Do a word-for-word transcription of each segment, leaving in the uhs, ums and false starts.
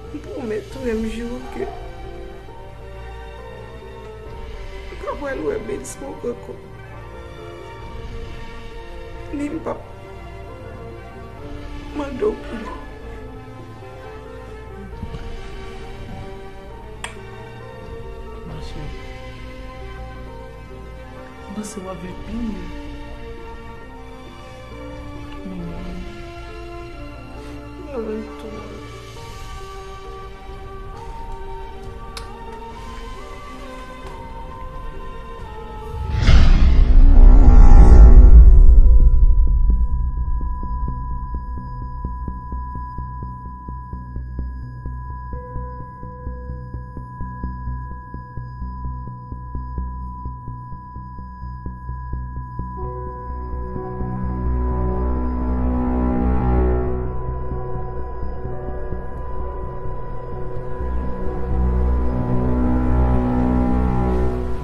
M pwomèt ou, m jire w ke m pa pral wè Bensmo ankò. Ni m p ap mande w pou li. Ma chérie, m panse w ap vin pi mye. Mwen menm tou.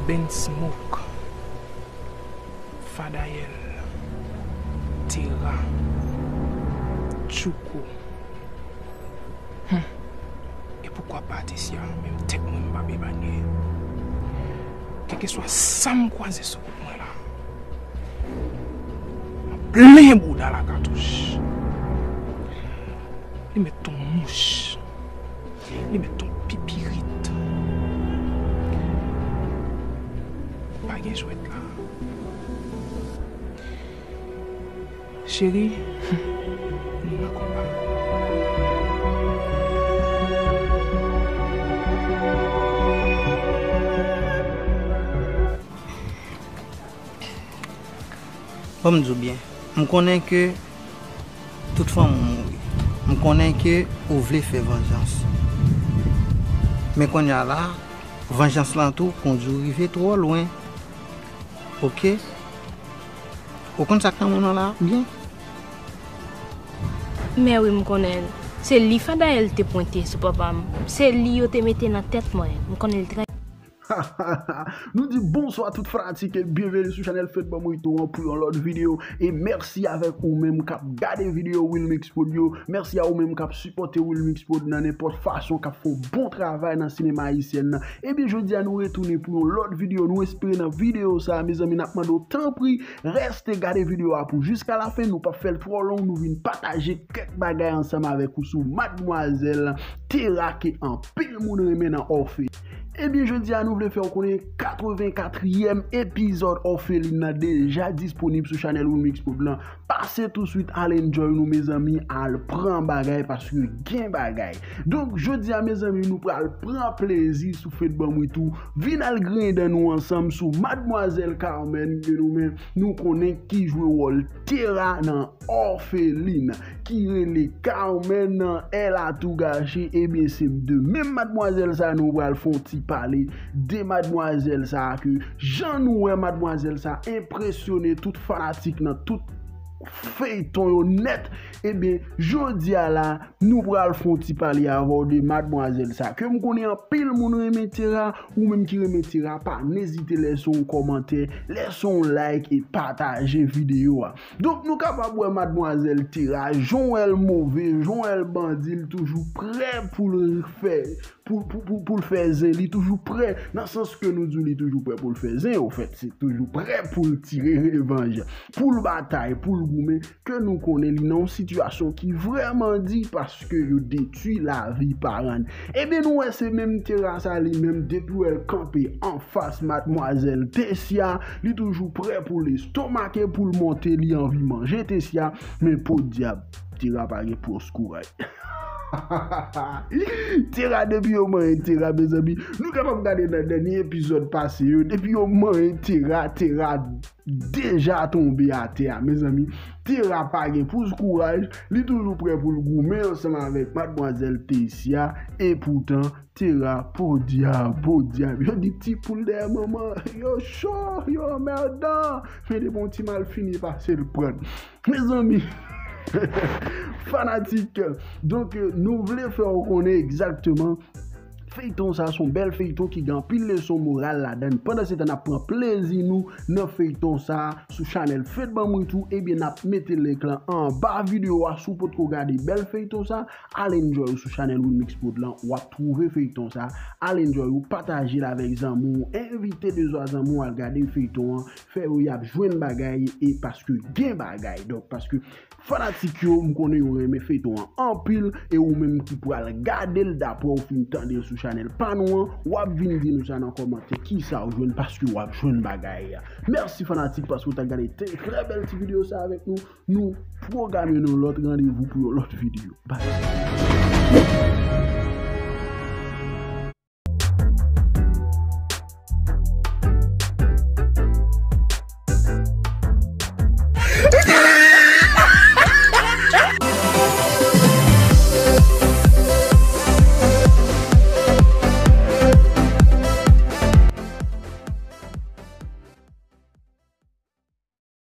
Bensmoke, Fadayèl, Tera, Tchouko. Hum. E poukwa pa Tesya? Menm tèt mwen m p ap epanye. Kèlkeswa sa m kwaze sou wout mwen la, m ap plen bouda lakatouch. Li mèt t on mouch. Li mèt t on pipirit. Pa gen jwèt la. Cheri, nou nan konba. Ban m di w byen, m konnen ke tout fanmi w mouri. M konnen ke ou vle fè vanjans. Men kounye a la, vanjans lan tou kondwi w rive twò lwen. Oke? Ou konn sa k nan men w la byen? Men wi, m konnen l. Se li Fadayèl te pwente sou papa m. Se li yo te mete nan tèt mwen. M konnen l trè. Nou di bonswa tout fanatik e byenveni sou chanèl Fed Ban Mwen Tou an pou yon lòt videyo. E mèsi avèk ou menm k ap gade videyo Wilmix Prod yo. Mèsi a ou menm k ap sipòte Wilmix Prod nan nenpòt fason, k ap fè yon bon travay nan sinema ayisyèn nan. Ebyen, jodi a nou retounen pou yon lòt videyo. Nou espere nan videyo sa a, mezanmi, n ap mande w tanpri rèste gade videyo a pou jiska lafen. Nou p ap fè l twò long, nou vin pataje kèk bagay ansanm avèk ou sou Madmwazèl Tera ke anpil moun renmen nan Òfe. Ebyen, jodi a nou vle fè w konnen katrevenkatriyèm epizòd Òfelin nan deja disponib sou chanèl Wilmix Prod lan. Pase touswit al enjoy nou, mezanmi, al pran bagay paske gen bagay. Donk, jodi a, mezanmi, nou pral pran plezi sou Fed Ban Mwen Tou. Vin al griyen dan nou ansanm sou Madmwazèl Carmen, ke nou men, nou konnen ki jwe wòl Tera nan Òfelin, ki rele Carmen nan Elle a tout gâché. Ebyen, se de menm madmwazèl sa nou pral fè yon ti pale de madmwazèl sa ke jan nou wè madmwazèl sa enpresyone tout fanatik nan tout feyton yo nèt. Ebyen, jodi a la, nou pral fè yon ti pale avè w de madmwazèl sa ke m konnen anpil moun renmen Tera. Ou menm ki renmen Tera, pa n ezite lèse yon kòmantè, lèse yon like e pataje videyo a. Donk, nou kapab wè madmwazèl Tera, jan w wè l move, jan w wè l bandi, li toujou prè pou l fè, pou, pou, pou, pou l fè zen, li toujou prè, nan sans ke nou di w li toujou prè pou l fè zen, ofèt, se toujou prè pou l tire revanj, pou l batay, pou l goumen, ke nou konnen li nan yon sitiyasyon ki vrèman di, paske yo detwi lavi paran l. Ebyen, nou wè se menm Tera sa li menm, depi w wè l kanpe anfas madmwazèl Tesya, li toujou prè pou l estomake, pou l monte, li anvi manje Tesya, men podyab, Tera pa gen pwòs kouraj. Tera, depi yo manyen Tera, mezanmi, nou kapab gade nan dènye epizòd pase yo, depi yo manyen Tera, Tera deja tonbe atè a, mezanmi. Tera pa gen pwòs kouraj, li toujou prè pou l goumen ansanm avèk madmwazèl Tesya, epoutan, Tera, podyab, podyab. Yo di ti poul dèyè manman, yo cho, yo anmèdan. Men depi yon ti malfini pase l pran. Mezanmi, fanatik, donk, nou vle fè w konnen egzakteman Feyton sa se yon bèl feyton ki gen anpil leson moral ladan l. Pandan se tan n ap pran plezi nou nan feyton sa sou chanèl Fed Ban Mwen Tou, ebyen n ap mete link lan anba videyo a. Si w potko gade bèl feyton sa, al enjoy ou sou chanèl Winmix Prod lan, w ap twouve feyton sa. Al enjoy ou, pataje l avèk zanmi w, envite de zwa zanmi w al gade feyton an, fè yo y ap jwenn bagay, e paske gen bagay. Donk, paske fanatik yo, m konnen yo renmen feyton an anpil, e ou menm ki pral gade l dapre w fin tande l sou chanèl pa nou an, w ap vin di nou sa nan kòmantè, kisa w jwenn, paske w ap jwenn bagay. Mèsi fanatik paske w t ap gade te trè bèl ti videyo sa avèk nou. Nou pwograme yon lòt randevou pou yon lòt videyo. Bye.